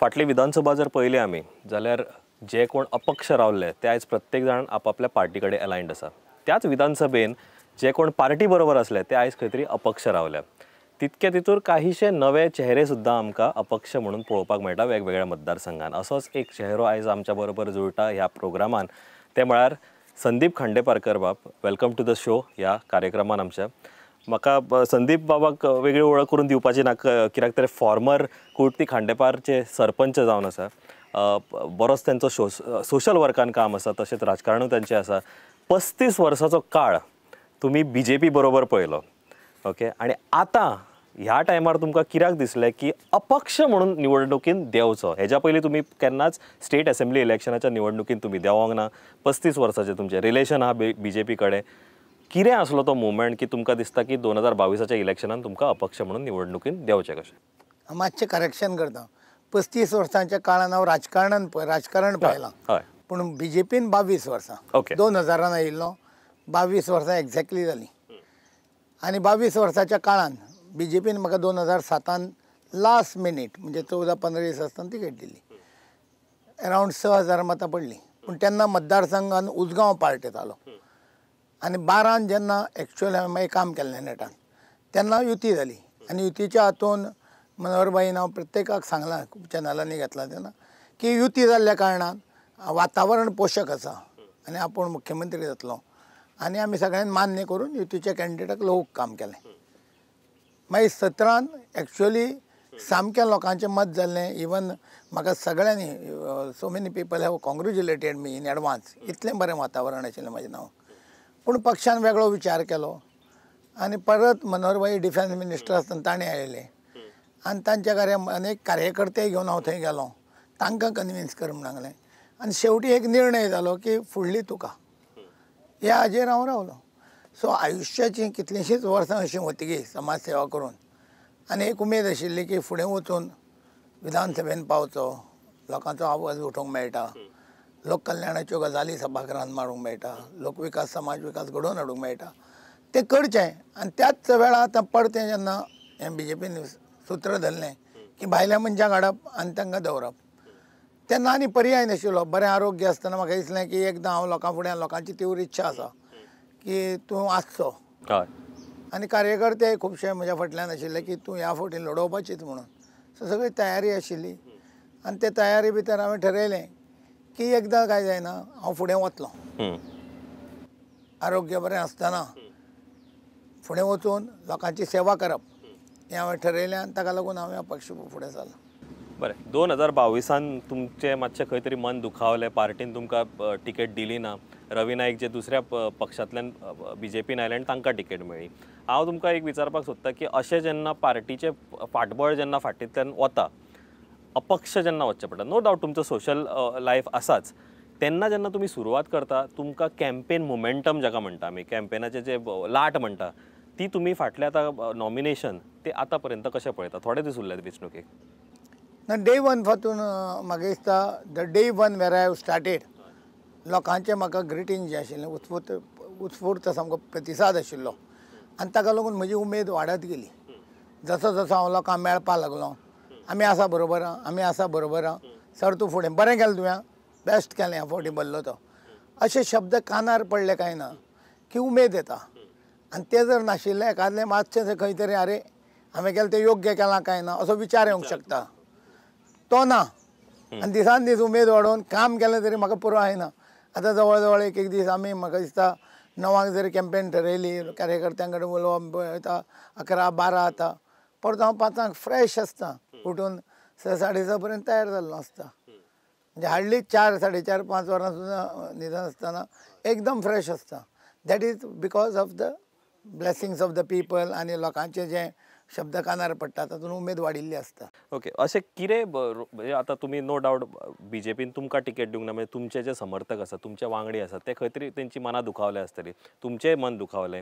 फाटली विधानसभा जर पळयली आमी जाल्यार जे कोण अपक्ष रावले ते आयज प्रत्येक जाण आपापल्या पार्टी कडेन अलायन्ड आसा. त्याच विधानसभेन जे कोण पार्टी बरोबर आसले ते आयज खंय तरी अपक्ष रावल्या. तितके तितूर काहीशे नवे चेहरे सुद्दां आमकां अपक्ष म्हणून पळोवपाक मेळटा वेगवेगळ्या मतदारसंघान. असोच एक चेहरो आयज आमच्या बरोबर जुळटा ह्या प्रोग्रामान, ते म्हळ्यार संदीप खांडेपारकर बाब. Welcome to the show ह्या कार्यक्रमान आमच्या. म्हाका संदीप बाबाक वेगळी वळख करून दिवपाची ना, कित्याक तर फॉर्मर कुर्टी खांडेपारचे सरपंच जावन आसा. बरोच तेंचो सोशल वर्कान काम आसा, तशेंच राजकारणूय तेंचें आसा. 35 वर्साचो काळ तुमी बी जे पी बरोबर पळयलो, ओके, आनी आतां ह्या टायमार तुमकां कित्याक दिसलें की अपक्ष म्हणून निवडणुकीन देंवचो? हेज्या पयलीं तुमी केन्नाच स्टेट असेंब्ली इलेक्शनाच्या निवडणुकीन तुमी देंवोंक ना. 35 वर्साचें तुमचें रिलेशन आहा बी जे पी कडेन. कितें आसलो तो मुवमेंट की तुमकां दिसता की 2022 इलेक्शनान तुमकां अपक्ष म्हणून निवडणुकीन देंवचें कशें? मातशें करेक्शन करता. 35 वर्सांच्या काळान हांव राजकारण पळयलां, पूण बी जे पीन 22 वर्सां, 2000 आयिल्लो, 22 वर्सां एक्झॅक्टली जालीं. आनी 22 वर्साच्या काळान बी जे पीन म्हाका 2007 लास्ट मिनीट म्हणजे 14-15 दीस आसतना तिकेट दिली. अरावंड 6000 मतां पडलीं. पूण तेन्ना मतदारसंघान उजगांव पार्ट येतालो आनी 12 जेन्ना एक्चुअल हांवें मागीर काम केल्लें नेटान तेन्ना युती जाली. आनी युतीच्या हातून मनोहरबाईन हांव प्रत्येकाक सांगलां, खूब चॅनलांनी घेतलां तेन्ना, की युती जाल्ल्या कारणान वातावरण पोशक आसा आनी आपूण मुख्यमंत्री जातलो, आनी आमी सगळ्यांनी मान्य करून युतीच्या कॅन्डिडेटाक लोक काम केलें. मागीर 17 एक्चुअली सामकें लोकांचें मत जाल्लें. इवन म्हाका सगळ्यांनी, so many people have congratulated me in advance, इतलें बरें वातावरण आशिल्लें म्हाजें नांव. पूण पक्षान वेगळो विचार केलो आनी परत मनोहरबाई डिफेन्स मिनिस्टर आसतना ताणें आयले आनी तांच्या कार्य अनेक कार्यकर्ते घेवन हांव थंय गेलो, तांकां कन्विन्स कर म्हूण सांगलें. आनी शेवटी एक निर्णय जालो की फुडली तुका, ह्या हाजेर हांव रावलो. सो आयुश्याचीं कितलींशींच वर्सां अशीं वतगीर समाज सेवा करून, आनी एक उमेद आशिल्ली की फुडें वचून विधानसभेन पावचो, लोकांचो आवाज उठोवंक मेळटा, लोककल्याणाच्यो गजाली सभाघरांत मारूंक मेळटा, लोकविकास समाज विकास घडोवन हाडूंक मेळटा, तें करचें. आनी त्याच वेळार आतां परतें जेन्ना हें बी जे पीन सूत्र धरलें की भायल्या मनशांक हाडप आनी तांकां दवरप, तेन्ना आनी पर्याय नाशिल्लो. बरें आरोग्य आसतना म्हाका दिसलें की एकदां हांव लोकां फुड्यान, लोकांची तीव्र इच्छा आसा की तूं आसचो, आनी कार्यकर्ते खुबशे म्हज्या फाटल्यान आशिल्ले की तूं ह्या फावटी लडोवपाचीच म्हणून. सो सगळी तयारी आशिल्ली आनी ते तयारी भितर हांवें ठरयलें की एकदां काय जायना हांव फुडें वतलो, आरोग्य बरें आसतना फुडें वचून लोकांची सेवा करप हें हांवें ठरयलें आनी ताका लागून हांवें अपक्ष फुडें सरलो. बरें, 2022 तुमचें मातशें खंय तरी मन दुखावलें, पार्टीन तुमकां तिकेट दिली ना. रवी नायक जे दुसऱ्या पक्षांतल्यान बी जे पीन आयले आनी तांकां तिकेट मेळ्ळी. हांव तुमकां एक विचारपाक सोदता की अशें जेन्ना पार्टीचें फाटबळ जेन्ना फाटींतल्यान वता, अपक्ष जेन्ना वचचें पडटा, नो डावट तुमचो सोशल लायफ आसाच, तेन्ना जेन्ना तुमी सुरवात करता तुमकां कॅम्पेन मोमेंटम जाका म्हणटा आमी, कॅम्पेनाचें जे लाट म्हणटा, ती तुमी फाटल्या आतां नॉमिनेशन ते आतां पर्यंत कशें पळयता? थोडे दीस उरल्यात वेंचणुकेक. ना, डे वन पासून म्हाका दिसता the day one where I have started, लोकांचें म्हाका ग्रिटींग जें आशिल्लें उत्स्फूर्त सामको प्रतिसाद आशिल्लो आनी ताका लागून म्हजी उमेद वाडत गेली. जसो जसो हांव लोकांक मेळपाक लागलो, आमी आसा बरोबर, आमी आसा बरोबर, सर तूं फुडें बरें केलें तुवें, बेस्ट केलें ह्या फावटी भरलो तो, अशे शब्द कानार पडले काय ना की उमेद येता. आनी ते जर नाशिल्ले एकादलें मातशें खंय तरी अरे हांवें केलें तें योग्य केलां काय ना असो विचार येवंक शकता, तो ना. आनी दिसान दीस उमेद वाडोवन काम केलें तरी म्हाका पुरो जायना. आतां जवळ जवळ एक एक दीस आमी म्हाका दिसता 9 जरी कॅम्पेन ठरयली, कार्यकर्त्यां कडेन उलोवप येता 11-12 जाता, परत हांव 5 फ्रेश आसता, उठून 6, 6:30 पर्यंत तयार जाल्लो आसता. म्हणजे हार्डली 4, 4.5, 5 वरां सुद्दां न्हिदन आसतना एकदम फ्रेश आसता. That is because of the blessings of the people आनी लोकांचे जे शब्द कानार पडटा तातूंत उमेद वाडिल्ली आसता. ओके, अशें कितें म्हणजे आतां तुमी नो डावट बी जे पीन तुमकां तिकेट दिवंक ना, म्हणजे तुमचे जे समर्थक आसा, तुमचे वांगडी आसा, ते खंय तरी तेंची मनां दुखावले आसतली, तुमचेंय मन दुखावलें,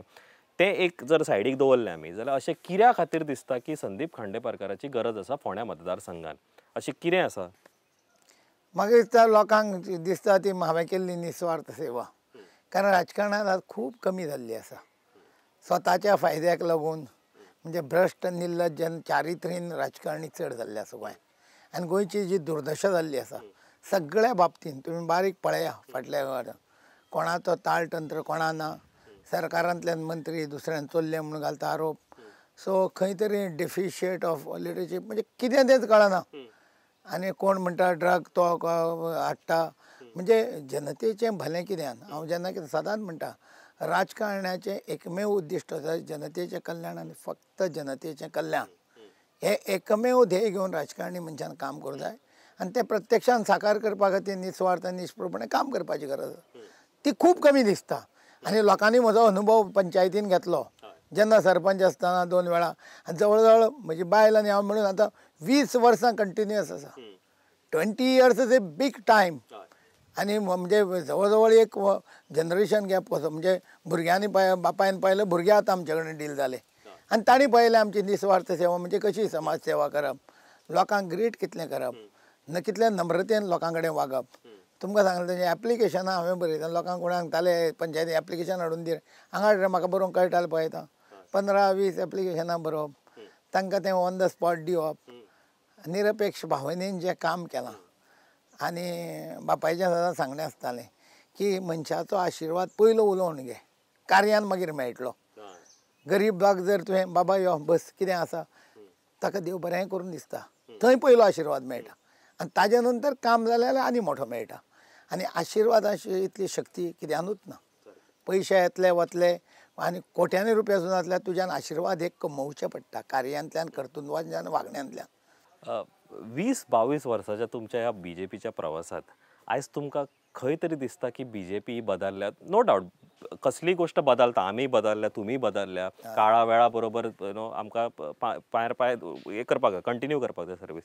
तें एक जर सायडीक दवरलें आमी जाल्यार अशें कित्या खातीर दिसता की संदीप खांडेपारकाराची गरज आसा फोंड्या मतदारसंघान, अशें कितें आसा? म्हाका दिसता लोकांक दिसता ती हांवें केल्ली निस्वार्थ सेवा, कारण राजकारणांत आज खूब कमी जाल्ली आसा. स्वताच्या फायद्याक लागून म्हणजे भ्रश्ट निर्लज्ज चारित्र्यहीन राजकारणी चड जाल्ले आसा गोंयांत, आनी गोंयची जी दुर्दशा जाल्ली आसा सगळ्या बाबतीन तुमी बारीक पळया फाटल्या वेळार कोणाचो ताळतंत्र कोणा ना, सरकारांतल्यान मंत्री दुसऱ्यान चोरले म्हणून घालता आरोप. सो खंय तरी डेफिशियट ऑफ लिडरशीप म्हणजे कितें तेंच कळना. आनी कोण म्हणटा ड्रग तो हाडटा, म्हणजे जनतेचें भलें कित्यान. हांव जेन्ना कितें सदांच म्हणटा राजकारणाचें एकमेव उद्दिश्ट आसा जनतेचें कल्याण आनी फक्त जनतेचें कल्याण हें एकमेव ध्येय घेवन राजकारणी मनशान काम करूंक जाय आनी तें प्रत्यक्षान साकार करपा खातीर निस्वार्थ आनी निष्प्रपणे काम करपाची गरज आसा. ती खूब कमी दिसता. आनी लोकांनी म्हजो अनुभव पंचायतीन घेतलो जेन्ना सरपंच आसतना 2 वेळा आनी जवळ जवळ म्हजी बायल आनी हांव म्हणून आतां 20 वर्सां कंटिन्युअस आसा. 20 years is a big time. आनी म्हणजे जवळ जवळ एक जनरेशन गॅप कसो, म्हणजे भुरग्यांनी बापायन पळयलें, भुरगे आतां आमचे कडेन डील जाले आनी तांणी पळयलें आमची निस्वार्थ सेवा म्हणजे कशी समाज सेवा करप, लोकांक ग्रीट कितलें करप, न कितले नम्रतेन लोकां कडेन वागप. तुमकां सांगलें तेजें एप्लिकेशनां हांवें बरयता, लोकांक कोणाक सांगताले पंचायती एप्लिकेशन हाडून दी, हांगा म्हाका बरोवंक कळटालें पळयता 15-20 एप्लिकेशनां बरोवप, तांकां तें ऑन the spot दिवप, निरपेक्ष भावनेन जें काम केलां. आनी बापायचें सदां सांगणें आसतालें की मनशाचो आशिर्वाद पयलो उलोवन घे, कार्यान मागीर मेळटलो. गरीबाक जर तुवें बाबा यो बस कितें आसा ताका देव बरें करून दिसता, थंय पयलो आशिर्वाद मेळटा आनी ताजे नंतर काम जालें जाल्यार आनी मोठो मेळटा. आनी आशिर्वादाची इतली शक्ती कित्यानूच ना. पयशे येतले वतले आनी कोट्यांनी रुपया सुद्दां आसल्यार तुज्यान आशिर्वाद एक कमोवचे पडटा कार्यांतल्यान, कर्तृत्वांतल्यान, वागण्यांतल्यान. 20-22 वर्साच्या तुमच्या ह्या बी जे पीच्या प्रवासात आयज तुमकां खंय तरी दिसता की बी जे पी बदलल्या? नो डावट कसली गोष्ट बदलता, आमी बदलल्या, तुमी बदलल्या, काळा वेळा बरोबर you know आमकां पांयार पांय हे करपाक जाय, कंटिन्यू करपाक जाय सर्वीस.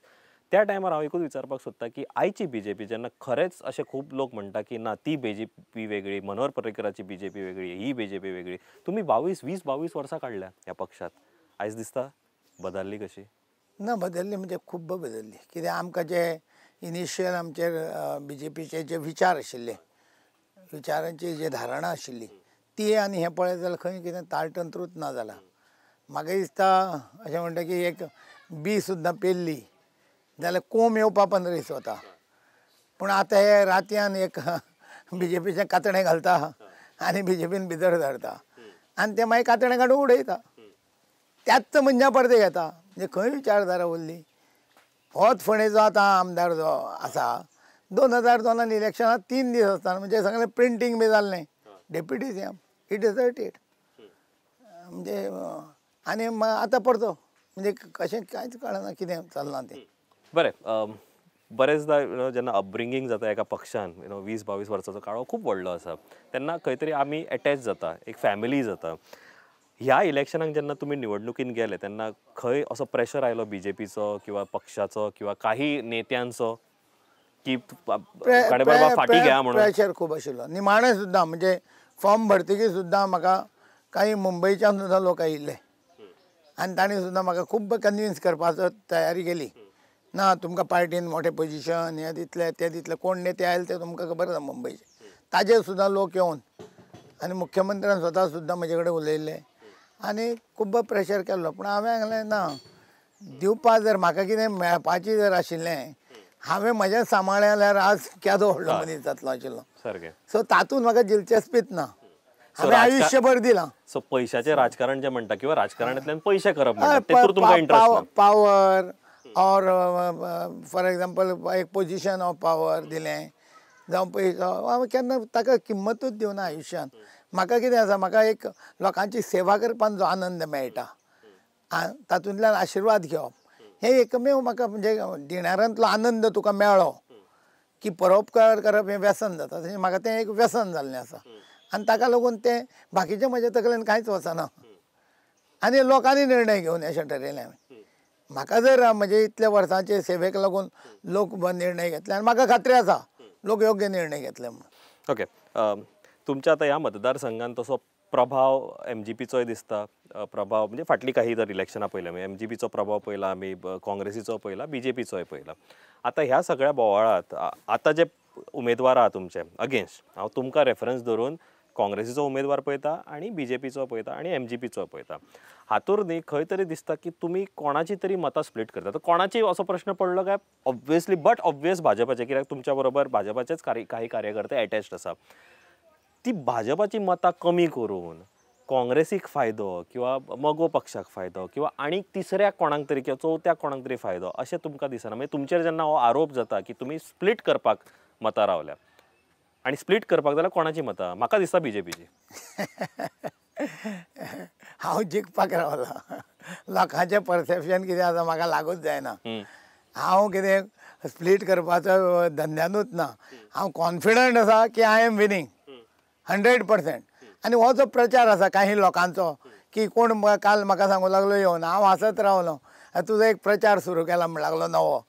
त्या टायमार हांव एकूच विचारपाक सोदता की आयची बी जे पी जेन्ना खरेंच अशें खूब लोक म्हणटा की ना ती बी जे पी वेगळी, मनोहर पर्रीकराची बी जे पी वेगळी, ही बी जे पी वेगळी, तुमी 20-22 वर्सां काडल्या ह्या पक्षात, आयज दिसता बदलली कशी? ना, बदलली म्हणजे खूब बदलली. कित्याक आमकां जे इनिशियल आमचेर बी जे पीचे जे विचार आशिल्ले, विचारांची जी धारणा आशिल्ली ती आनी हें पळयत जाल्यार खंय कितें ताळतंत्रूच ना जालां. म्हाका दिसता अशें म्हणटा की एक बी सुद्दां पेरली जाल्यार कोंब येवपा 15 दीस वता, पूण आतां हे रातयान एक बी जे पीचें कातणें घालता आनी बी जे पीन भितर धरता आनी तें मागीर कातणें काडून उडयता, त्याच मनशां परते घेता. म्हणजे खंय विचारधारा उरली? होच फोंडेचो आतां आमदार जो आसा 2002 इलेक्शनाक 3 दीस आसतना म्हणजे सगळें प्रिंटींग बी जाल्लें, डेप्युटी सी एम ही डिजर्टेड. म्हणजे आनी आतां परतो म्हणजे कशें कांयच कळना कितें चल्लां तें. बरें, बरेचदा you know जेन्ना अपब्रिंगींग जाता एका पक्षान, you know 20-22 वर्साचो काळ खूब व्हडलो आसा, तेन्ना खंय तरी आमी एटॅच जाता, एक फॅमिली जाता. ह्या इलेक्शनाक जेन्ना तुमी निवडणुकीन गेले तेन्ना खंय असो प्रेशर आयलो बी जे पीचो किंवा पक्षाचो किंवा काही नेत्यांचो की फाटी घ्या म्हणून? प्रेशर खूब आशिल्लो निमाणें सुद्दां, म्हणजे फॉर्म भरतकीर सुद्दां म्हाका काही मुंबयच्यान सुद्दां लोक आयिल्ले आनी तांणी सुद्दां म्हाका खूब कन्विन्स करपाचो तयारी केली, ना तुमकां पार्टीन मोठें पोजिशन हें दितलें तें दितलें, कोण नेते आयले ते तुमकां खबर आसा मुंबयचे, ताजेर सुद्दां लोक येवन आनी मुख्यमंत्र्यान स्वता सुद्दां म्हजे कडेन उलयल्ले आनी खूब प्रेशर केल्लो. पूण हांवें सांगलें ना, दिवपा जर म्हाका कितें मेळपाचें जर आशिल्लें हांवें म्हजें सांबाळ्ळें जाल्यार आज केदो व्हडलो मनीस जातलो आशिल्लो. सारकें. सो तातूंत म्हाका दिलचस्पीच ना, हांवें आयुश्यभर दिलां. सो पयशाचें राजकारण जें म्हणटा किंवा राजकारणांतल्यान पयशे करप म्हणटा तेतूर तुमकां इंट्रस्ट ना? पावर ऑर फॉर एग्जाम्पल एक पोजिशन ऑफ पावर दिलें जावं पयसो, हांवें केन्ना ताका किंमतूच दिवना आयुश्यांत. म्हाका कितें आसा, म्हाका एक लोकांची सेवा करपान जो आनंद मेळटा तातूंतल्यान आशिर्वाद घेवप हें एकमेव म्हाका, म्हणजे डिणारांतलो आनंद तुका मेळ्ळो की परोपकार करप हें व्यसन जाता, तशें म्हाका तें एक व्यसन जाल्लें आसा आनी ताका लागून तें बाकीचें म्हज्या तकलेन कांयच वचना. आनी लोकांनी निर्णय घेवन अशें ठरयलें हांवें. म्हाका जर म्हजे इतल्या वर्सांचे सेवेक लागून लोक निर्णय घेतले आनी म्हाका खात्री आसा लोक योग्य निर्णय घेतले म्हणून. ओके, तुमच्या आतां ह्या मतदारसंघान तसो प्रभाव एम जी पीचोय दिसता, प्रभाव म्हणजे फाटली काही जर इलेक्शनां पळयल्या आमी एम जी पीचो प्रभाव पळयला, आमी काँग्रेसीचो पळयला, बी जे पीचोय पळयला. आतां ह्या सगळ्या बोवाळांत आतां जे उमेदवार आहा तुमचे अगेन्स्ट, हांव तुमकां रेफरन्स धरून काँग्रेसीचो उमेदवार पळयता आनी बी जे पीचो पळयता आनी एम जी पीचो पळयता. हातूर न्ही खंय तरी दिसता की तुमी कोणाची तरी मतां स्प्लीट करता. तर कोणाची असो प्रश्न पडलो काय ऑब्वियसली बट ऑब्वियस भाजपाचे, कित्याक तुमच्या बरोबर भाजपाचेच काही कार्यकर्ते एटॅच्ड आसा. ती भाजपाची मतां कमी करून काँग्रेसीक फायदो किंवा मगो पक्षाक फायदो किंवा आनी तिसऱ्या कोणाक तरी किंवा चवथ्या कोणाक तरी फायदो अशें तुमकां दिसना? म्हणजे तुमचेर जेन्ना हो आरोप जाता की तुमी स्प्लीट करपाक मतां रावल्या आनी स्प्लीट करपाक जाल्यार कोणाची मतां? म्हाका दिसता बीजेपीची. हांव जिखपाक रावलां. लोकांचें परसेप्शन कितें आसा म्हाका लागूच जायना. हांव कितें स्प्लीट करपाचो धंद्यानूच ना. हांव कॉन्फिडंट आसा की I am winning 100%. आनी हो जो प्रचार आसा काही लोकांचो की कोण काल म्हाका सांगूं लागलो येवन, हांव हांसत रावलो. तुजो एक प्रचार सुरू केला म्हण लागलो नवो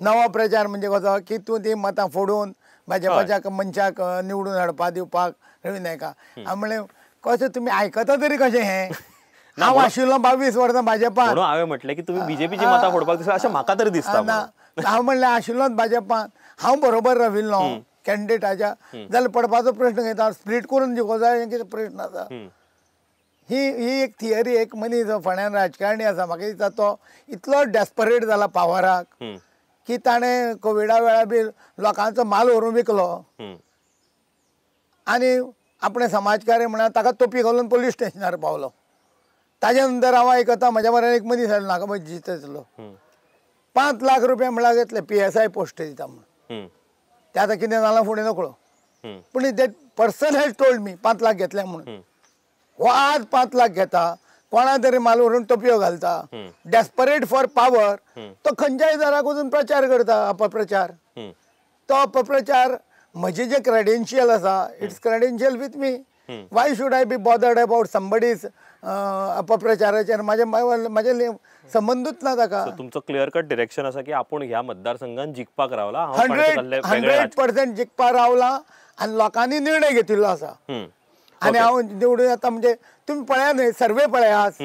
नवो प्रचार म्हणजे कसो की तूं ती मतां फोडून भाजपाच्या मनशाक निवडून हाडपा दिवपाक रवी नायका. हांव म्हणलें कशें तुमी आयकता तरी कशें हें? हांव आशिल्लो 22 वर्सां भाजपान. हांवें म्हटलें की तुमी बीजेपीची मतां फोडपाक दिसता अशें म्हाका तरी दिसता. ना, हांव म्हणलें आशिल्लोच भाजपान, हांव बरोबर राविल्लो कॅन्डिडेटाच्या, जाल्यार पडपाचो प्रश्न घेता स्प्लीट करून जिखो जाय कितें प्रश्न आसा? ही ही एक थियरी. एक मनीस फोंड्यान राजकारणी आसा, म्हाका दिसता तो इतलो डेस्परेट जाला पावराक की ताणें कोविडा वेळार बी लोकांचो माल व्हरून विकलो आनी आपणें समाजकार्य म्हणल्यार ताका तोपी घालून पोलीस स्टेशनार पावलो. ताज्या नंतर हांव आयकता म्हज्या बरोबर एक मनीस आयलो नाका म्हजे जितलो 5 लाख रुपया म्हणल्यार घेतले PSI post दिता म्हणून. ते आतां कितें जालां फुडें नकळो, पूण that person has told me 5 lakh घेतले म्हणून. हो आज 5 लाख घेता, कोणा तरी माल व्हरून टोपयो घालता, डेस्परेट फॉर पावर. तो खंयच्याय दाराक वचून प्रचार करता, अपप्रचार. तो अपप्रचार म्हजे जे क्रेडेन्शियल आसा, it's credential with me. Why should I be bothered about somebody's अपप्रचाराचेर? म्हाजे म्हाजे संबंदूच ना ताका. तुमचो क्लियर कट डिरेक्शन आसा की आपूण ह्या मतदारसंघान जिखपाक रावला, 100% जिखपाक रावला आनी लोकांनी निर्णय घेतिल्लो आसा. आनी हांव निवडून येता म्हणजे तुमी पळया न्हय, सर्वे पळया आज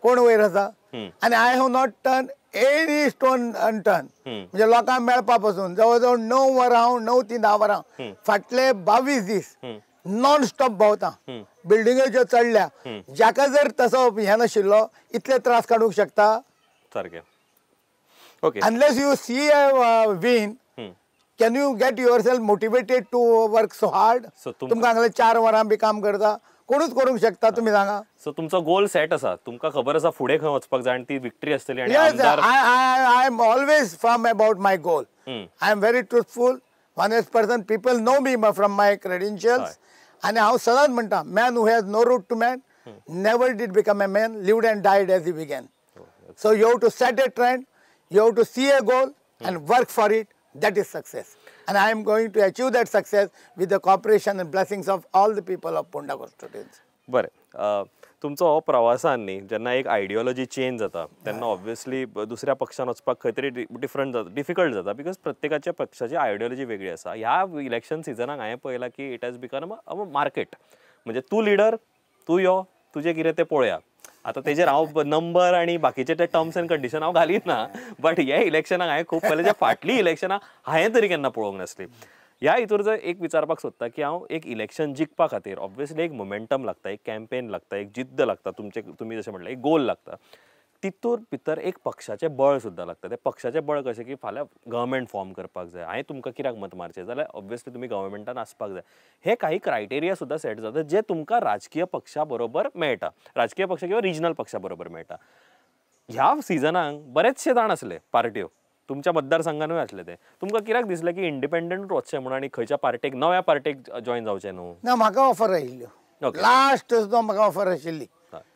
कोण वयर आसा. आनी I have not turn any stone unturn. म्हणजे लोकांक मेळपा पासून जवळ जवळ 9 वरां हांव 9 ते 10 वरां फाटले 22 दीस नॉन स्टॉप भोंवता. बिल्डिंग्यो ज्यो चडल्या, जाका जर तसो हें नाशिल्लो इतले त्रास काडूंक शकता सारकें. Okay, unless you see a win, can you get yourself motivated to work so hard? तुमकां हांगले 4 वरां बी काम करता, कोणूच करूंक शकता तुमी सांगा. सो तुमचो गोल सेट आसा, तुमकां खबर आसा फुडें खंय वचपाक जाय आनी ती विक्ट्री आसतली. I am always firm about my goal. I am very truthful, honest person. People know me from my credentials. आनी हांव सदांच म्हणटा, man who has no root to man never did become a man, lived and died as he began. So you have to set a trend, you have to see a goal and work for it. That is success. And I am going to achieve that success with the cooperation and blessings of all the people of Ponda constituency. बरें, तुमचो हो प्रवासान न्ही जेन्ना एक ideology change जाता तेन्ना obviously दुसऱ्या पक्षान वचपाक खंय तरी डिफरंट जाता, डिफिकल्ट जाता, because प्रत्येकाच्या पक्षाची आयडियोलॉजी वेगळी आसा. ह्या इलेक्शन सिजनाक हांवें पळयलां की it has become a market. म्हणजे तूं लिडर, तूं यो, तुजें कितें तें पळोवया. आतां तेजेर हांव नंबर आनी बाकीचे ते टर्म्स एंड कंडिशन हांव घालीत ना, बट ह्या इलेक्शनाक हांवें खूब पळयलें, ज्या फाटलीं इलेक्शनां हांवें तरी केन्ना पळोवंक नासली. ह्या हितूर जर एक विचारपाक सोदता की हांव एक इलेक्शन जिखपा खातीर ऑब्वियसली एक मोमेंटम लागता, एक कॅम्पेन लागता, एक जिद्द लागता, तुमचे तुमी जशें म्हणलें एक गोल लागता, तितूर भितर एक पक्षाचें बळ सुद्दां लागता. तें पक्षाचें बळ कशें की फाल्यां गव्हर्मेंट फॉर्म करपाक जाय, हांवें तुमकां कित्याक मत मारचें जाल्यार ऑब्वियसली तुमी गव्हर्मेंटान आसपाक जाय. हे काही क्रायटेरिया सुद्दां सेट जाता जे तुमकां राजकीय पक्षा बरोबर मेळटा, राजकीय पक्ष किंवा रिजनल पक्षा बरोबर मेळटा. ह्या सिजनाक बरेचशे जाण आसले पार्ट्यो तुमच्या मतदारसंघानूय आसले, ते तुमकां कित्याक दिसलें की इंडिपेंडंट वचचें म्हणून आनी खंयच्या पार्टेक नव्या पार्टेक जॉयन जावचें न्हू? ना, म्हाका ऑफर आयिल्ल्यो लास्ट सुद्दां म्हाका ऑफर आशिल्ली.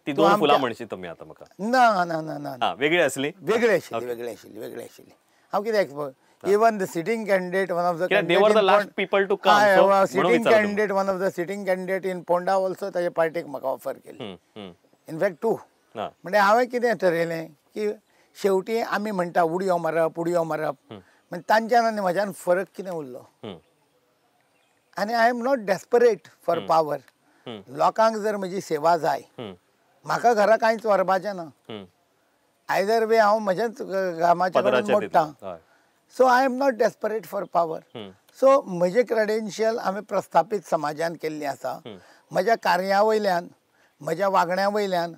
ती 2 फुलां म्हणशी तुमी आतां म्हाका? ना ना ना ना, वेगळी आसली, वेगळी आशिल्ली, वेगळी आशिल्ली, वेगळी आशिल्ली. हांव कितें expose, even the sitting candidate, one of the last people to come, sitting candidate, one of the sitting candidate in Ponda also ताजे पार्टीक म्हाका ऑफर केली. इनफॅक्ट 2. म्हणजे हांवें कितें ठरयलें की शेवटी आमी म्हणटा उडयो मारप, उडयो मारप, म्हणजे तांच्यान आनी म्हज्यान फरक कितें उरलो? आनी I am not desperate for power. लोकांक जर म्हजी सेवा जाय, म्हाका घरा कांयच व्हरपाचें ना, आयदर वे हांव म्हज्याच कामाचे कडेन मोडटा. So I am not desperate for power. So म्हजें क्रेडेन्शियल हांवें प्रस्थापीत समाजान केल्लें आसा. म्हज्या कार्या वयल्यान म्हज्या वागण्या वयल्यान,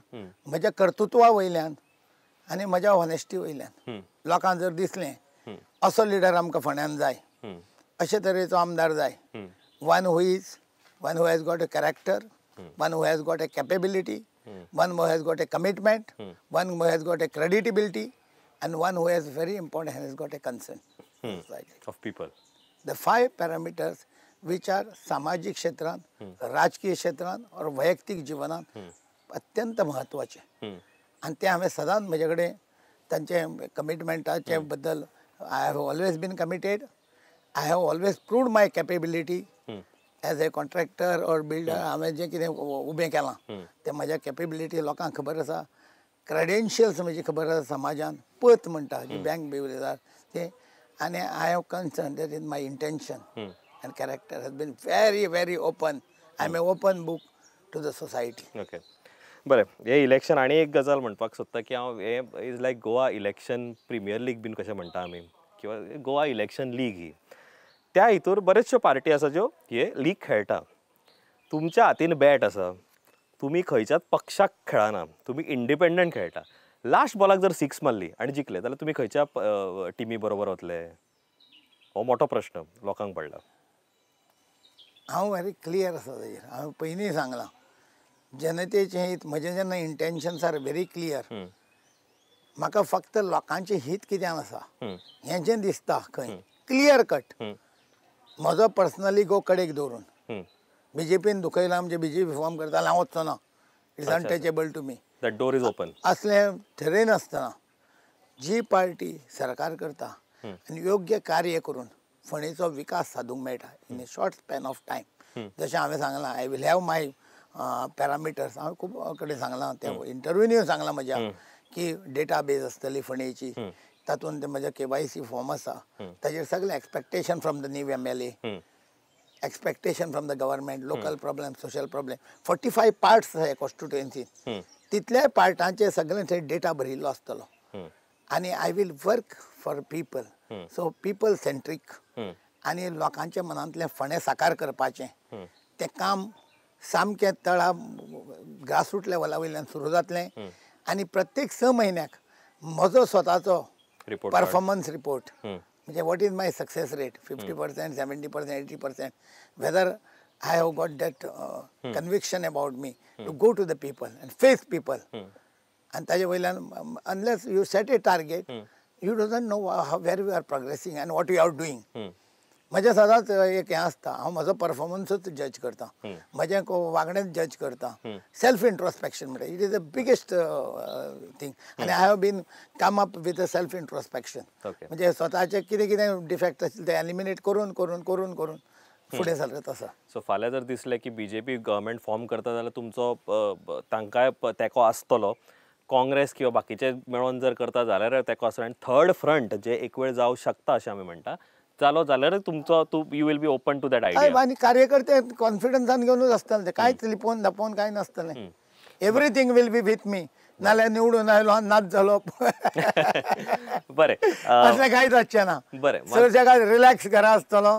म्हज्या कर्तृत्वा वयल्यान आनी म्हज्या ऑनेस्टी वयल्यान लोकांक जर दिसलें असो लिडर आमकां फोंड्यान जाय, अशे तरेचो आमदार जाय, one who is, one who has got a character, one who has got a capability, one who has got a commitment, one who has got a credibility, and one who has very important has got a concern of people. The 5 parameters which are सामाजिक क्षेत्रांत, राजकीय क्षेत्रांत और वैयक्तीक जिवनांत अत्यंत म्हत्वाचे. आनी ते हांवें सदांच म्हजे कडेन तांचे कमिटमेंटाचे बद्दल I have always been committed. I have always proved my capability as a contractor or builder. हांवें जें कितें उबें केलां तें म्हज्या कॅपेबिलिटी लोकांक खबर आसा, क्रेडेन्शियल्स म्हजी खबर आसा समाजान, पत म्हणटा जी बँक बिवलेदार ते, आनी I have concern that is my intention and character has been very very open. I am a open book to the society. Okay, बरें. हे इलेक्शन आनी एक गजाल म्हणपाक सोदता की हांव हे is like Goa election premier league बीन कशें म्हणटा आमी, किंवा गोवा इलेक्शन लीग ही, त्या हितूर बऱ्योचश्यो पार्टी आसा ज्यो हे लीग खेळटा. तुमच्या हातीन बॅट आसा, तुमी खंयच्याच पक्षाक खेळना, तुमी इंडिपेंडंट खेळटा. लास्ट बॉलाक जर सिक्स मारली आनी जिखले जाल्यार तुमी खंयच्या टिमी बरोबर वतले? हो मोठो प्रश्न लोकांक पडला. हांव व्हेरी क्लियर आसा ताजेर. हांवें पयलीं सांगलां जनतेचें हित, म्हजें जेन्ना इंटेन्शन्स are very clear. म्हाका फक्त लोकांचें हित कित्यान आसा हें जें दिसता खंय क्लियर कट, म्हजो पर्सनली गो कडेक दवरून. बीजेपीन दुखयलां म्हणजे बीजेपी फॉर्म करता हांव वचचो ना, it's untouchable to me, that door is open. असलें थरयनासतना जी पार्टी सरकार करता आनी योग्य कार्य करून फोंडेचो विकास सादूंक मेळटा in a short span of time. जशें हांवें सांगलां I will have my parameters. हांवें खूब कडेन सांगलां, त्या इंटरव्यूनूय सांगलां म्हज्या की डेटा बेज आसतली फोंडेची, तातूंत म्हजें KYC form आसा, ताजेर सगळें expectation from the new MLA, expectation from the government, local problem, social problem, 45 parts आसा कॉन्स्टिट्युएन्सीन, तितल्याय पार्टांचे सगळें थंय डेटा भरिल्लो आसतलो. आनी I will work for people, so people centric, आनी लोकांच्या मनांतलें फोंडें साकार करपाचें तें काम सामकें तळा ग्रासरूट लेवला वयल्यान सुरू जातलें. आनी प्रत्येक 6 म्हयन्याक म्हजो स्वताचो परफॉर्मन्स रिपोर्ट, म्हणजे what is my success rate, 50%, 70%, 80%, whether I have got that conviction about me to go to the people and face people. आनी ताजे वयल्यान unless you set a target you doesn't know where you are progressing and what you are doing. म्हजें सदांच एक हें आसता, हांव म्हजो परफॉर्मन्सूच जज करता, म्हजें वागणेंच जज करता. सेल्फ इंट्रोस्पेक्शन म्हणटा, it is the biggest thing. आनी I have been come up with a self introspection, म्हणजे स्वताचे कितें कितें डिफेक्ट आशिल्ले ते एलिमिनेट करून करून करून करून फुडें सरत आसा. सो फाल्यां जर दिसलें की बीजेपी गव्हर्मेंट फॉर्म करता जाल्यार तुमचो तांकांय तेंको आसतलो, काँग्रेस किंवा बाकीचे मेळोन जर करता जाल्यार तेंको आसतलो, आनी थर्ड फ्रंट जे एक वेळ जावं शकता अशें आमी म्हणटा जालो जाल्यार तुमचो तूं you will be open to that idea. आनी कार्यकर्ते कॉन्फिडन्सान घेवनूच आसतले, ते कांयच लिपोवन दापोवन कांय नासतलें. Everything will be with me. नाल्यार निवडून आयलो नाच जालो बरें असलें कांयच आसचें ना. बरें, चडशे काय रिलॅक्स घरा आसतलो,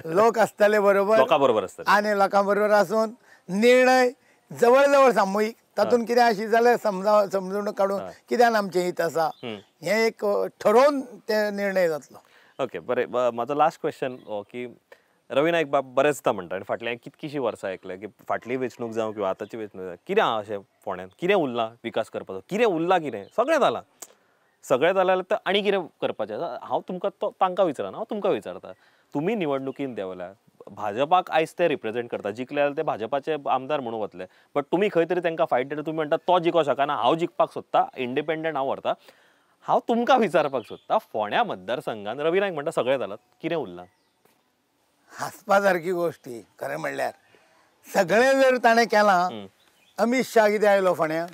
लोक आसतले बरोबर, लोकां बरोबर आसतले आनी लोकां बरोबर आसून निर्णय जवळ जवळ सामुहीक, तातूंत कितें आशिल्लें जाल्यार समजून काडून कित्यान आमचें हित आसा हें एक ठरोवन ते निर्णय जातलो. ओके, बरें. म्हाजो लास्ट क्वेश्चन हो की रवी नायक बाब बरेचदा म्हणटा आनी फाटल्या कितकीशीं वर्सां आयकल्या की फाटली वेंचणूक जावं किंवा आतांची वेंचणूक जावं, कितें आहा अशें फोंड्यांत, कितें उरलां विकास करपाचो, कितें उरलां, कितें सगळें जालां, सगळें जालें जाल्यार आनी कितें करपाचें आसा. हांव तुमकां तो तांकां विचारना, हांव तुमकां विचारता, तुमी निवडणुकीन देंवल्या, भाजपाक आयज ते रिप्रेझेंट करता, जिखले जाल्यार ते भाजपाचे आमदार म्हणून वतले, बट तुमी खंय तरी तांकां फायट दिता, तुमी म्हणटा तो जिखो शकना, हांव जिखपाक सोदता, इंडिपेंडंट हांव व्हरता. हांव तुमकां विचारपाक सोदता, फोंड्या मतदारसंघान रवी नायक म्हणटा सगळें जालां, कितें उरलां? हांसपा सारकी गोश्टी खरें म्हणल्यार सगळें जर ताणें केलां, अमीत शाह कितें आयलो फोंड्या,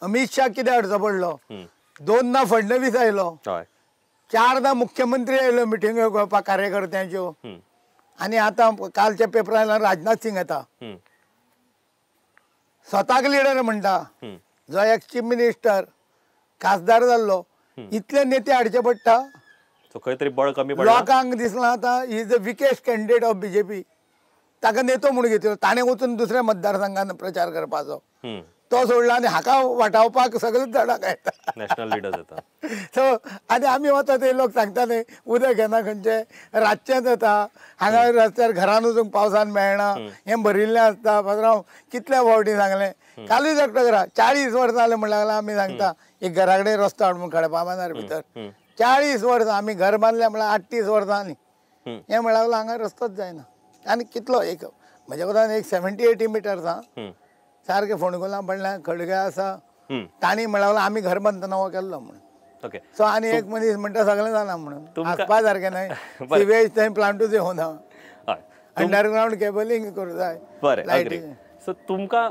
अमीत शाह कितें हाडचो पडलो, 2दा फडणवीस आयलो, 4दा मुख्यमंत्री आयलो मिटिंगो घेवपाक कार्यकर्त्यांच्यो, आनी आतां कालच्या पेपरान राजनाथ सिंग येता, स्वताक लिडर म्हणटा, जो एक्स चीफ मिनिस्टर खासदार जाल्लो, इतले नेते हाडचे पडटा. खंय तरी बळ कमी पडलां लोकांक दिसलां आतां he is the weakest candidate of BJP. ताका नेतो म्हूण घेतिल्लो ताणें वचून दुसऱ्या मतदारसंघान प्रचार करपाचो तो सोडला आनी हाका वाटावपाक सगळेच जाणां येता नॅशनल लिडर्स येता. सो आनी आमी वता ते लोक सांगता न्ही उदक येना खंयचें रातचेंच येता हांगा रस्त्यार घरान वचूंक पावसान मेळना हें भरिल्लें आसता. पात्रांव कितल्या फावटी सांगलें कालूय एकटो घरा 40 वर्सां जालें म्हण लागला आमी सांगता एक घरा कडेन रस्तो हाड म्हूण खडपा बांदार भितर 40 वर्सां आमी घर बांदलें म्हळ्यार 38 वर्सां न्ही हें म्हण लागलो हांगा रस्तोच जायना. आनी कितलो एक म्हज्या कोतान एक 70-80 मिटर्स आं सारकें फोंडकुलां पडल्या खडगे आसा तांणी म्हण आमी घर बांदतना हो केल्लो म्हणून. सो आनी एक मनीस म्हणटा सगळें जालां म्हणून आसपा सारकें न्हय सिवेज थंय प्लांटूच येवना अंडरग्रावंड केबलिंग करूं जाय. बरें सो तुमकां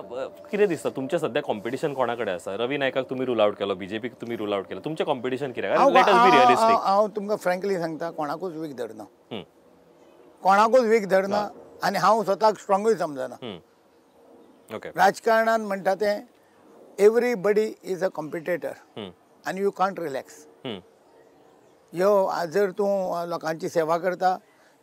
कितें दिसता तुमचें सद्या कॉम्पिटिशन कोणा कडेन आसा? रवी नायकाक तुमी रूल आवट केलो, बीजेपीक तुमी रूल आवट केलो, तुमचें कॉम्पिटिशन कितें? Let us be realistic. हांव तुमकां फ्रँकली सांगता कोणाकूच वीक धरना, कोणाकूच वीक धरना आनी हांव स्वताक स्ट्रॉंगूय समजना. राजकारणान म्हणटा तें एवरीबडी is a competitor आनी you can't relax. ह्यो जर तूं लोकांची सेवा करता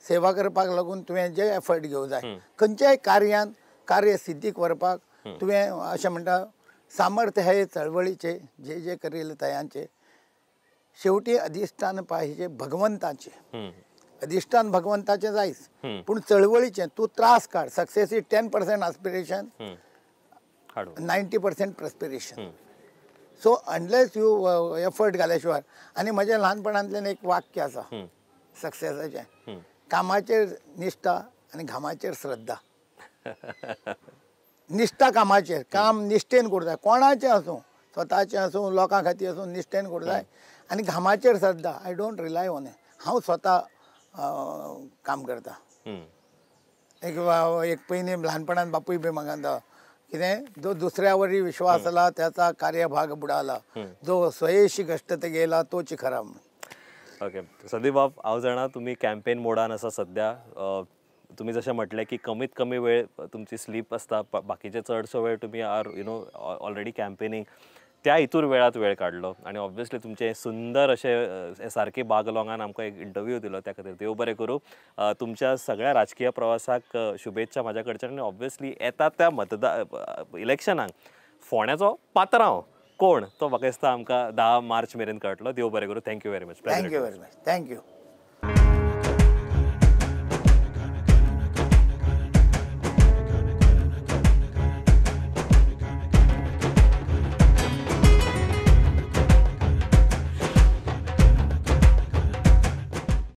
सेवा करपाक लागून तुवें जे एफर्ट घेवंक जाय खंयच्याय कार्यान कार्य सिद्धीक व्हरपाक तुवें अशें म्हणटा सामर्थ्य हे चळवळीचे जे जे करील तयांचे शेवटी अधिश्ठान पाहिजे भगवंताचे. अधिश्ठान भगवंताचें जायच पूण चळवळीचें तूं त्रास काड. Success is 10% aspiration 90% perspiration. So unless you effort घाल्या शिवाय. आनी म्हज्या ल्हानपणांतल्यान एक वाक्य आसा सक्सेसाचें, कामाचेर निश्ठा आनी घामाचेर श्रद्धा. निश्ठा कामाचेर, काम निश्ठेन करूं जाय, कोणाचें आसूं स्वताचें आसूं लोकां खातीर आसूं निश्ठेन करूं जाय. आनी घामाचेर श्रद्धा I don't rely on it. हांव स्वता काम करता. एक एक पयलीं ल्हानपणान बापूय बी म्हाका कितें जो दुसऱ्यावरी विश्वासला त्याचा कार्यभाग बुडाला जो स्वयेशी कष्टत गेला तोच खरा म्हणून. ओके संदीप बाब हांव जाणा तुमी कॅम्पेन मोडान आसा सद्या. तुमी जशें म्हटलें की कमीत कमी वेळ तुमची स्लीप आसता, बाकीचे चडसो वेळ तुमी are you know already campaigning, त्या हितूर वेळात वेळ काडलो आनी ऑब्वियसली तुमचें सुंदर अशें सारके बागलोंगान आमकां एक इंटरव्यू दिलो त्या खातीर देव बरें करूं. तुमच्या सगळ्या राजकीय प्रवासाक शुभेच्छा म्हाज्या कडच्यान आनी ऑब्वियसली येता त्या मतदार इलेक्शनाक फोंड्याचो पात्रांव कोण तो म्हाका दिसता आमकां 10 मार्च मेरेन कळटलो. देव बरें करूं. Thank you very much. Thank you very much. Thank you.